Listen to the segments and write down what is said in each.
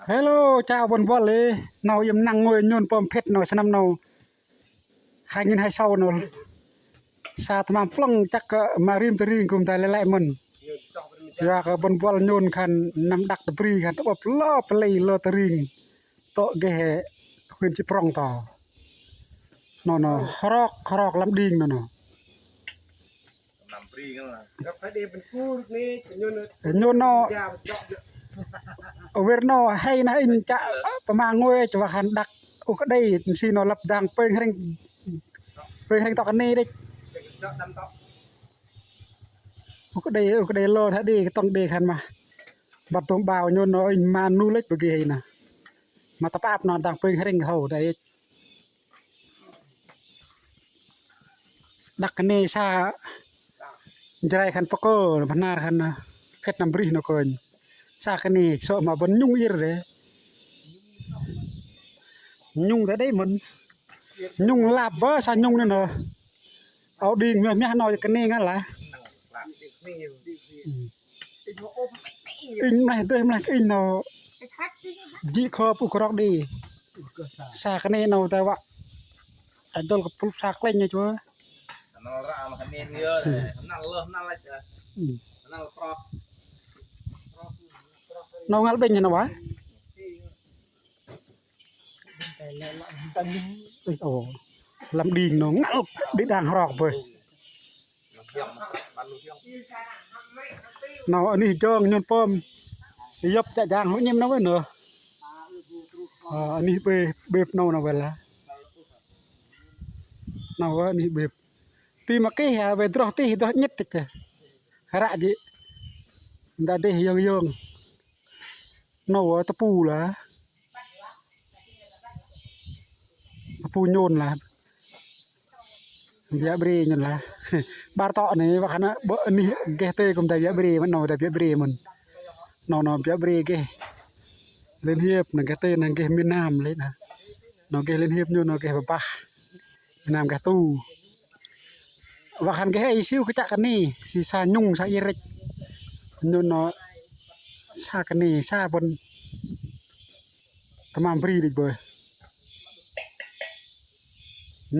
ເຮລໂລ ຈາວບົນບອນເລີຍ ເນາະ ຢາມນັ່ງງວຍໂຍນປ້ອມເພັດເນາະ ສະໜຳເນາະ ຫາເງິນຫາເຊົາເນາະ ສາຕະມາມປະລັງຈັກກະມາຣິມຕະລິງກຸມໄດ້ຫຼາຍໆມັນ ຢາກະບົນບອນໂຍນຄັນນຳດັກຕະບຣີຄັນຕະບົບລໍປະໄລລໍຕະລິງ ໂຕະເກເຮືອນຈິປຣອງຕໍ່ ເນາະ ເນາະ ຮອກ ຮອກລຳດິງເນາະ ເນາະ. ນຳບຣີກັນລະ ກັບໃຜເດເປັນຄູນີ້ໂຍນ ໂຍນເນາະ ເວຣເນາະ ໃຫ້ນະອິນຈະປະມາງງວຍຈະວ່າຄັນດັກ ໂອກະໄດຊິເນາະ ລັບດັງເປີງເຮັງ ເປີງເຮັງຕອກກັນນີ້ເດ້ ໂອກະໄດ ໂອກະໄດລໍຖ້າເດກະຕ້ອງເດຄັນມາ ບັດຕົງບ່າວໂຍນເນາະ ມານູເລັກເມື່ອກີ້ໃຫ້ນະ ມາຕະປາບນອນດັງເປີງເຮັງເຮົາໄດ້ ດັກກະເນຊາ ຈະໄດ້ຄັນປະເກີ ພະນາດຄັນນະ ເພັດນຳບຣິນະເກີນ ຊາກະເນເຊາະມາບົນຍຸງອີເຣ ຍຸງແຕ່ໄດ້ມັນ ຍຸງລາບເບີຊາຍຸງນີ້ນະ ເອົາດີງແມ່ນຍານອຍກະເນງັນລະ ອືມ ອິງມາເດີມາອິງເນາະ ຢິເຄີປຸກຣອກດີ ຊາກະເນເນາະ ແຕ່ວ່າ ອາດອນກະປຸກຊາກເລັງຢູ່ ເນາະ ລະມາກະເນເງືອ ອືມ ນັ້ນເລີ ນັ້ນລະຈະ ອືມ ນັ້ນລະປຣອກ ເນາະ ງານເບັງຫັ້ນນະຫວາ ໂອ້ ລຳດີງເນາະ ງານເບັງດັງຮອກເວີຍ ເນາະ ອັນນີ້ຈອງຍອນປ້ອມ ຍົບຈະຈາງເຮົາຍິມນະເວີຍເນາະ ອາ ອັນນີ້ເບບ ເບບເນາະນະເວີຍລະ ເນາະ ອັນນີ້ເບບ Ti ma kih, a, we droh tih, droh nyit tih. Harak ji. Nda dih yong yong. No, a, tepu la. Tepu nyon la. Bia bri nyon la. Bar tok ni, wak na, bo, ni, geh te, kum da bia bri, man, no, da bia bri, man. No, no, bia bri, geh. Len hiep, na, geh te, na, geh minam, le, na. No, geh len hiep nyon, no, geh babah. Minam geh tu. Wah han geh ai siu kecak kani, si sa nyung sa irik. Nyun no sa kani, sa pun tamam bri dik boy.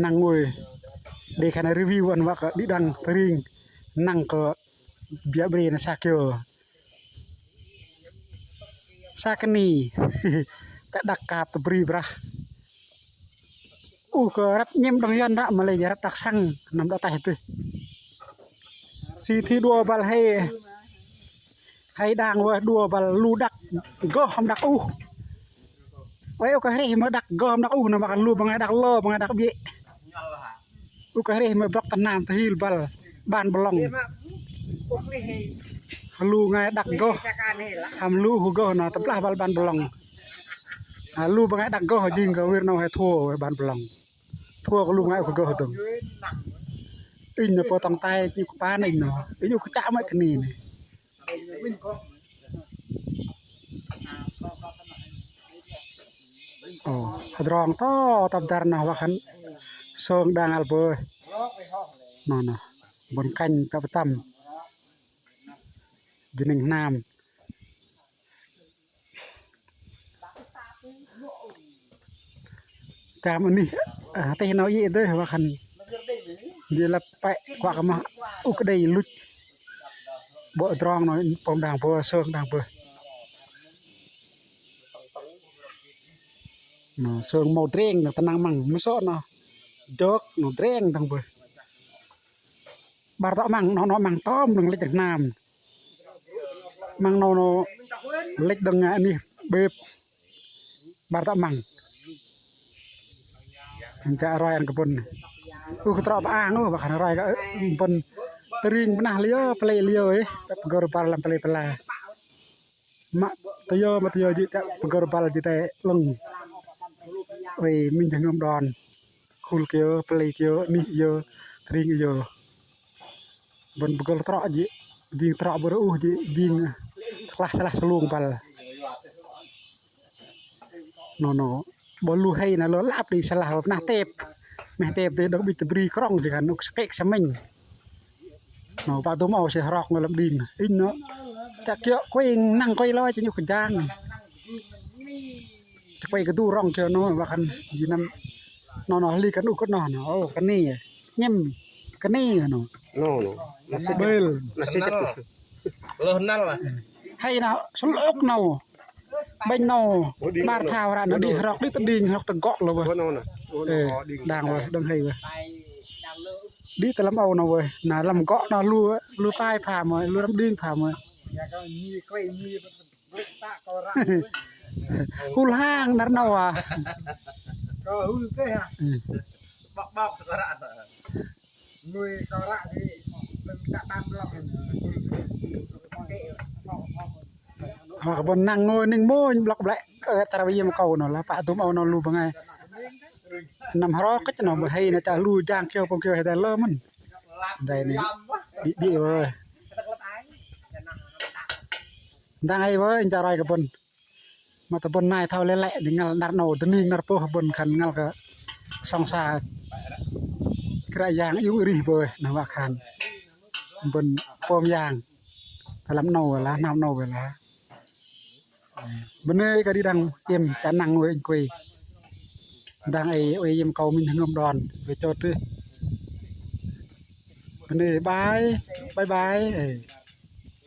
Nang woi. Dei kana review an wak di dang tering. Nang ke bia bri na sa kio. Sa kani. Tak dak kap te bri brah. Uh, ke rat nyem dong yan rak malai rat dak sang nam dak tai tu. Si thi dua bal hai. Hai dang wah dua bal lu dak goh ham dak uh. Wai u ka hrih ma dak goh ham dak uh nam kan lu bangai dak lo bangai dak bie. U ka hrih ma brok tanam tahil bal ban belong. Lu ngai dak goh. Ham lu hu goh na tablah bal ban belong. Ha, lu bangai dak goh jing ka wir no hai thuo ban belong. Thuo ka lu ngai ka goh dong. Inh no potong tai ni ku pan inh no. Inh u ka chak mai kani ni. Ồ, drong to tap dar na wa khan song dang al bơ. No, no. Bon kanh tap tam. Jning nam. Cham ani, a, teh no i deh wa khan. Di lap pe kwa kama uk dei lut. Bo drong no pom dang bơ, song dang bơ. No, song mau dreng no tanang mang, muso no. Dok no dreng dang bơ. Bar tok mang, no, no mang tom dang lek nam. Mang no, no lek dang ani bep. Bar tok mang. Anja roi an kebun. Uh, ketrok ba ang, uh, bahkan roi ka, eh, pun tering benah lio, pele lio, eh. Pegor bar lam pele pela. Mak tayo, mak tayo ji tak pegor bal ji te leng. Oi, min jang ngam don. Khul kio, pele kio, nih io, tring io. Bon pegor trok ji, jing trok beruh ji, jing kelas salah selung bal. No, no. Bon lu hei na lo lap di salah lo nah tep. Meh tep de dok bit bri krong ji kan, uk sekek semeng. No, pa tu mau se hrok ngalap ding. Ino. Tak kio kuing nang koi lo aja nyuk jang. ຈະໄປກະດູຣອງເທື່ອເນາະ ວ່າຄັນຢູ່ນຳ ເນາະ ເນາະ ລີກັນອຸກະເນາະ ໂອ້ ກະນີ້ ເຫຍິມ ກະນີ້ເນາະ No, no. Nasi Bel. Nasi Loh nal lah. ໄຮນະ ສະເລິກເນາະ ເບັງເນາະ ມາທາວຣະນະ ດີຮອກ ດີຕະດີງຮອກຕະເກາະລະເວີຍ ເອີ ດາງເວີຍ ດາງໄຮເວີຍ ດີຕະລຳເອົານະເວີຍ ນະລຳເກາະນະ ລູ ລູປາຍພາມເວີຍ ລູລຳດີງພາມເວີຍ ຄູລະຫາງນະເນາະ ມາກະບົນນັ່ງໂງ່ຍໜຶ່ງໂມງບລັອກແບລັກ ເອີ ຕະລະວຽມເກົາເນາະ ລະປະຕຸມເອົາເນາະ ລູບະໄງ ນຳຮອກກະຈະເນາະ ບະໄຫນະຈະລູຈາງຂຽວປົງຂຽວໃຫ້ແຕ່ເລີມັນ ໄດ້ນີ້ ບິ ບິເວີຍ ດັງໄອເວີຍ ຈະໄລກະບົນ ມາຕະບົນນາຍເທົາແລະແລະ ດິງານນັດໂນດະນິງນັດໂປຂະບົນຄັນງານກະ ສອງສາກະຢາງຢູ່ອາຣິເວີຍ ນະວະຄານ ບົນປອມຢາງ ຕະລຳໂນເວລາ ນຳໂນເວລາ ບະເນຍກະດີດັງເອັມ ຈະນັ່ງເວີຍ ເອັງເກວຍ ດັງໄອເອັມເກົາມິນຫະເງິມດອນ ເວໂຈດ ບະເນຍບາຍ ບາຍບາຍ ເອີ